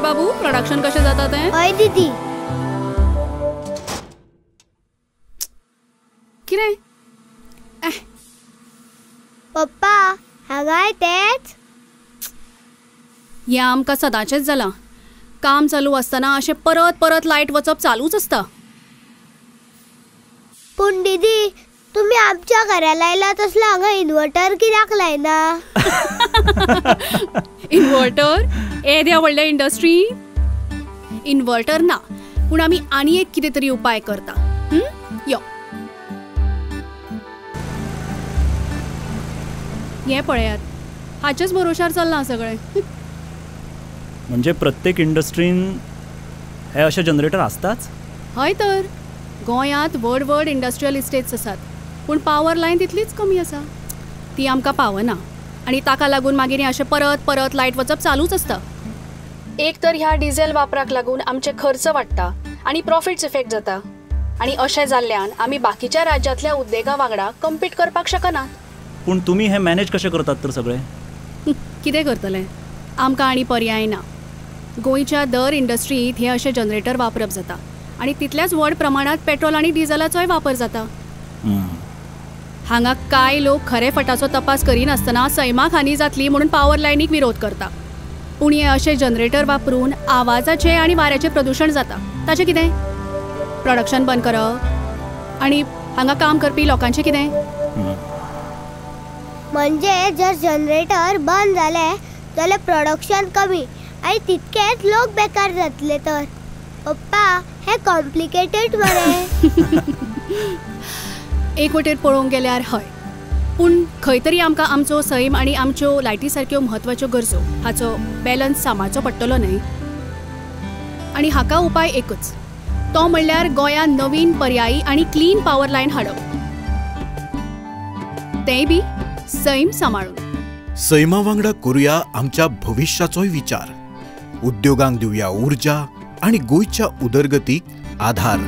बाबू प्रोडक्शन कशें जाता तें? हय दीदी. कितें? पप्पा हांगाय तेच. हें आमकां सदांचेंच जालां. काम चालू आसतना अशें परत परत लायट वचप चालूच आसता. पूण दीदी तुमी आमच्या घरा लायला तसलो हांगा इन्वर्टर कित्याक लायना? इन्वर्टर येद्या व्हडल्या इंडस्ट्री इन्वर्टर ना, पूण आमी आनी एक कितें तरी उपाय करता. यो हें पळयात, हाचेच भरोशार चल्लां सगळें. म्हणजे प्रत्येक इंडस्ट्रीन हे अशे जनरेटर आसताच? हय तर, गोंयांत व्हड व्हड इंडस्ट्रियल इस्टेट्स आसात, पूण पावर लायन तितलीच कमी आसा, ती आमकां पावना आनी ताका लागून मागीर हें अशें परत परत लायट वचप चालूच आसता. एक तर ह्या डिझेल वापराक लागून आमचे खर्च वाडटा आनी प्रॉफिट्स इफेक्ट जाता, आनी अशें जाल्ल्यान आमी बाकीच्या राज्यांतल्या उद्देगा वांगडा कम्पीट करपाक शकनात. पूण तुमी हें मॅनेज कशें करतात तर सगळें? कितें करतलें, आमकां आनी पर्याय ना. गोंयच्या दर इंडस्ट्रींत हे अशे जनरेटर वापरप जाता आनी तितल्याच व्हड प्रमाणांत पेट्रोल आनी डिझलाचोय वापर जाता. हांगा कांय लोक खरे फटाचो तपास करिनासतना सैमाक हानी जातली म्हणून पावर लायनीक विरोध करता, पूण हे अशे जनरेटर वापरून आवाजाचें आनी वाऱ्याचें प्रदुशण जाता. ताचें कितें? प्रोडक्शन बंद करप आनी हांगा काम करपी लोकांचें कितें? म्हणजे जर जनरेटर बंद जाले जाल्यार प्रोडक्शन कमी आनी तितकेच लोक बेकार जातले तर. पप्पा हे कॉम्प्लिकेटेड मरे. एक वटेर पळोवंक गेल्यार हय, पूण खंय तरी आमकां आमचो सैम आनी आमच्यो लायटी सारक्यो म्हत्वाच्यो गरजो हाचो बॅलन्स सांबाळचो पडटलो न्हय. आनी हाका उपाय एकच, तो म्हणल्यार गोंयांत नवीन पर्यायी आनी क्लीन पावर लायन हाडप, तेंय बी सैम सांबाळून. सैमा वांगडा करुया आमच्या भविश्याचोय विचार, उद्योगांक दिवया ऊर्जा आनी गोंयच्या उदरगतीक आधार.